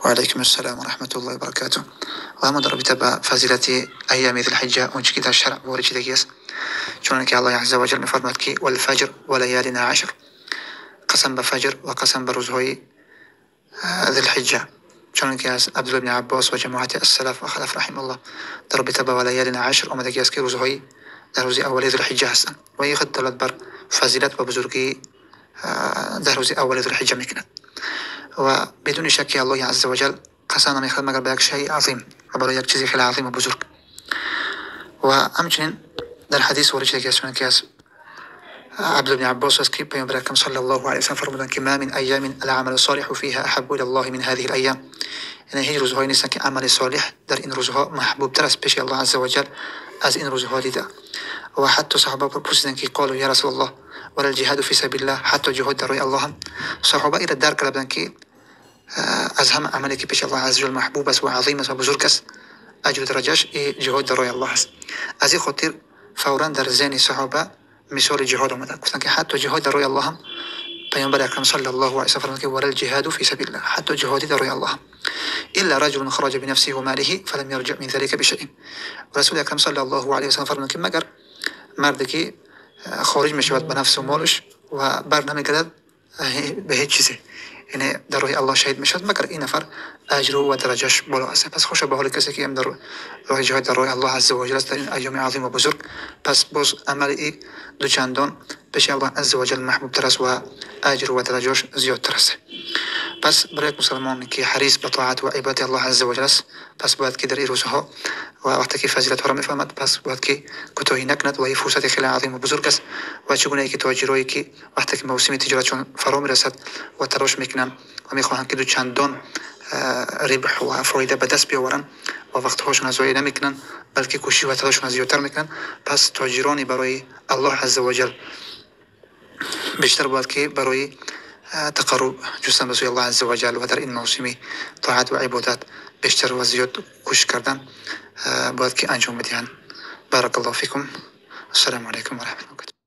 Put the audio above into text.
و علیکم السلام و رحمة الله و برکاته. و اما در رابطه با فضیلت ایام ذی الحجه اون که در شرع وارد شده است، چون که الله عز وجل می‌فرماید که والفجر وليال عشر، قسم به فجر و قسم به روزهای ذی الحجه، چون که از عبدالله بن عباس و جماعت السلف و خلف رحم الله در رابطه با وليال عشر آمده است که روزهای در روز اول ذی الحجه هستند و این خود دلالت بر فضیلت و بزرگی در روز اول ذی الحجه میکند. و بدون شک الله عز وجل قسم نمیخورد مگر به یک شیء عظیم و برای یک چیز خیلی عظیم و بزرگ. و همچنین در حدیث وارد شده است که از عبد بن عباس است که پیامبر اکرم صلی الله علیه و سلم فرمودند که ما من ایام العمل الصالح فيها احب الى الله من هذه الايام، یعنی هیچ روزهایی نیست که عمل صالح در این روزها محبوب تر است پیش الله عز وجل از این روزها دیده. و حتی صحابه پرسیدند که قالوا یا رسول الله ولا الجهاد فی سبیل الله، حتی جهاد در راه الله هم. صحابه ایره درک کردند که از همه عملی که پیش الله عز وجل محبوب است و عظیم است و بزرگ است، اجر و درجهش جهاد در راه الله است. از این خاطر فورا در ذهن صحابه مثال جهاد آمده، گفتند که حتی جهاد در راه الله هم. پیامبر اکرم صلی الله علیه و سلم فرمود که ولا الجهاد فی سبیل الله، حتی جهادی در راه الله هم. الا رجل خرج بنفسه و ماله فلم يرجع من ذلك بشيء. رسول اکرم صلی الله علیه و سلم فرمود که مگر مردی که خارج می شود به نفس و مالش و بر نمیگردد به هیچ چیزی، یعنی در راه الله شهید می شود، مگر این نفر اجر و درجهش بالا است. پس خوش به حال کسی که هم در راه جهاد در راه الله عز وجل است در این ایام عظیم و بزرگ، پس باز عمل ای دوچندان پیش الله عز وجل محبوب تر است و اجر و درجهش زیادتر است. پس برای یک مسلمان که حریص به طاعت و عبادت الله عز وجل است، پس باید که در این روزها و وقتی که فضیلت ها را میفهمد، پس باید که کوتاهی نکند و این فرصت خیلی عظیم و بزرگ است. و چگونه که تاجرایی که وقتی که موسم تجارتشون فرا میرسد و تلاش میکنن و میخواهند که دوچندان ربح و فایده به دست بیاورن و وقتهاشون ضایع نمیکنن، بلکه کوشش و تلاششون زیادتر میکنن، پس تاجرانی برای الله عز وجل بیشتر باید که برای تقرب جستن به سوی الله عز وجل و در این موسم طاعت و عبادت بیشتر و زیاد کوشش کردن باید که انجام بدهند. بارک الله فیکم. السلام علیکم و رحمت الله.